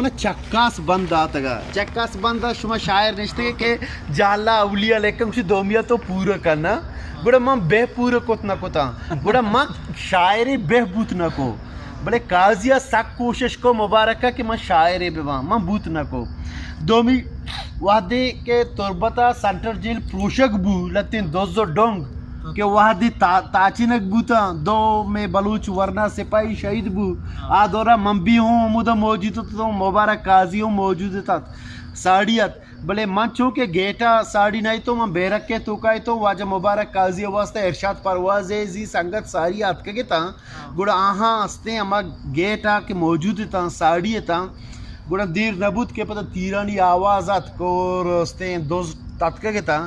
من چکاس بند آتگا۔ چکاس بند ءَ شما شاعر نشتگے کہ جہلا اولی ءَ لیکن گوشی دومی ءَ تو پورا کن نا۔ گڑا من بہ پورا کت نہ کتاں۔ گڑا من شاعرے بہ بوت نہ کو۔ بلے قاضی ءَ سک کوشش کو مبارک ءَ کہ من شاعرے بہ باں۔ من بوت نہ کو۔ دومی وہدے کہ تربت ءَ سینٹرل جیل پروشگ بو، لتیں دز و ڈنگ کہ وہدے تا-، تاچینگ بوتاں، دو مئے بلوچ ورنا سپاہی شہید بو۔ آ دورا من بھی ہوں ہمودا موجود اتوں، مبارک قاضی ہوں موجود ات، ساڑی ات۔ بلے من چونکہ گیٹ ءَ ساڑی نہ اتوں، من بیرک ءِ توکا اتوں، واجہ مبارک قاضی ءِ واسطہ ارشاد پرواز ءِ زی سنگت ساری اتکگ اتاں۔ گڑا آہاں استیں ہما گیٹ ءَ کہ موجود اتاں، ساڑی اتاں، گڑا دیر نہ بوت کہ پدا تیرانی آواز اتک اور استیں دز تتکگ اتاں۔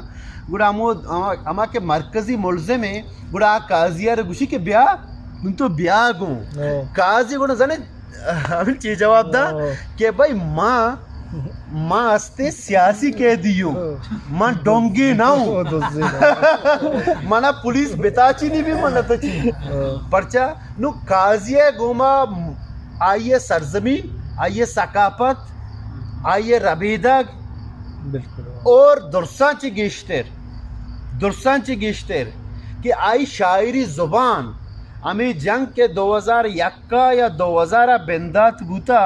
گڑا ہمو، ہما، ہما کہ مرکزی ملزم ایں، گڑا آ قاضی ءَ را گوشی کہ بیا، من تو بیا گوں۔ ہاں۔ قاضی گڑا زانے ہمے چی جواب دا ہاں۔ کہ بھائی ما، ما استیں سیاسی قیدی ہوں، ہاں۔ من ڈونگی نہ ہوں۔ ہاں، دزے نہ۔ منا پولیس بتاچی نہیں بھی من نہ تچی۔ ہاں۔ پرچا نو قاضی ءِ گوما آئی ءِ سرزمین، آئی ءِ ثقافت، آئی ءِ ربیدگ، بالکل۔ اور درساں چہ گیشتر، درساں چہ گیشتر کہ آئی شاعری زبان ہمے جنگ کہ دو ہزار یک ءَ یا دو ہزار ءَ بندات بوتا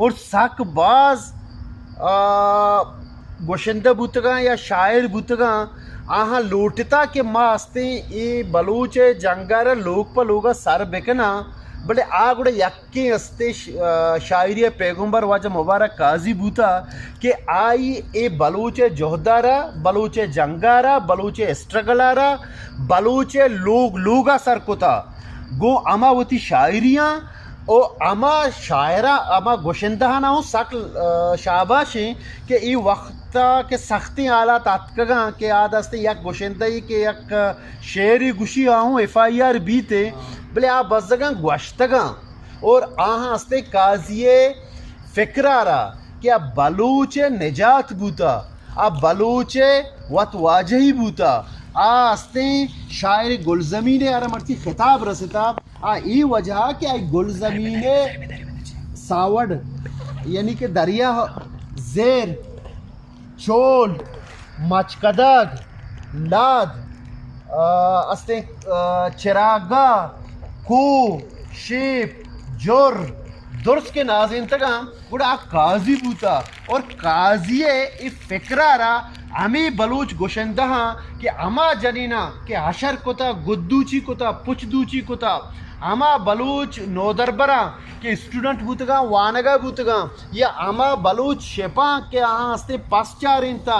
اور سک باز، آ، گوشندہ بوتگاں یا شاعر بوتگاں، آہاں لوٹتا کہ ما استیں اے بلوچ ءِ جنگ ءَ را لوگ پہ لوگ ءَ سر بکناں، بلے آ گڑا یکیں استیں ش-، آ، شاعری ءِ پیغمبر واجہ مبارک قاضی بوتا کہ آئی اے بلوچ ءِ جہد ءَ را، بلوچ ءِ جنگ ءَ را، بلوچ ءِ اسٹرگل ءَ را، بلوچ ءِ لوگ لوگ ءَ سر کتا۔ گوں ہما وتی شاعریاں او ہما شاعراں، ہما گوشندہاناں ہوں سک، آ، شاباش ایں کہ اے وخت ءَ کہ سختیں حالات اتکگاں کہ آ دست یک گوشندہے کہ یک شعرے گوشی آ ہوں ایف آئی آر بیت، بلے آ بزگاں گوشتگاں اور آہاں استیں قاضی ءِ فکر ءَ را کہ آ بلوچ ءِ نجات بوتا، آ بلوچ ءِ وت واجہی بوتا، آ استیں شاعر گلزمین ءَ را مرچی خطاب رستا۔ آ اے وجہ کہ آئی گلزمین ءِ ساوڑ، یعنی کہ دریا زیر، چول، مچکدگ، لاد، آ، استیں، آ، چراگاہ، کوہ، شیپ، جر، درست کہ نازینتگاں۔ گڑا آ قاضی بوتا اور قاضی ءِ اے فکر ءَ را ہمے بلوچ گوشندہاں کہ ہما جنیناں کہ حشر کتا، گدوچی کتا، پچ دوچی کتا، ہما بلوچ نودربراں کہ اسٹوڈنٹ بوتگاں، وانگا بوتگاں، یا ہما بلوچ شپاں کہ آہاں استیں پس چارینتا،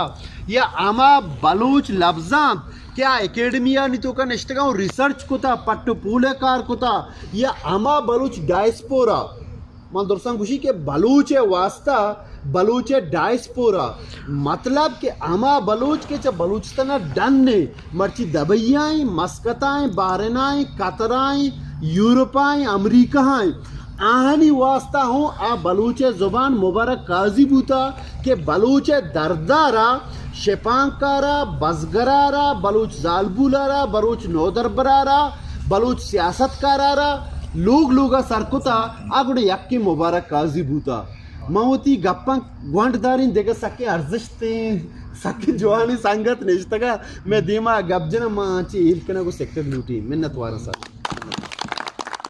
یا ہما بلوچ لبزانت کہ آ اکیڈمیانی توکا نشتگاں و ریسرچ کتا، پٹ و پول ءِ کار کتا، یا ہما بلوچ ڈائسپورا، من درستاں گوشی کہ بلوچ ءِ واسطہ، بلوچ ءِ ڈائسپورا، مطلب کہ ہما بلوچ کہ چہ بلوچستان ءَ ڈن ایں، مرچی دبئی ءَ ایں، مسقط ءَ ایں، بحرین ءَ ایں، قطر ءَ ایں، یورپ ءَ ایں، امریکہ ءَ ایں، آہانی واسطہ ہوں آ بلوچ ءِ زبان مبارک قاضی بوتا کہ بلوچ ءِ درد ءَ را، شپانک ءَ را، بزگر ءَ را، بلوچ زالبول ءَ را، بلوچ نودربر ءَ را، بلوچ سیاستکار ءَ را لوگ لوگ ءَ سر کتا، آ گڑا یکیں مبارک قاضی بوتا۔ من وتی گپاں گونڈ داریں، دگہ سکیں ارزشتیں، سکیں جوانیں سنگت نشتگا مئے دیما گپ جناں، من آنچی ہیل کنگ و سکگ لوٹیں۔ منت واراں سر۔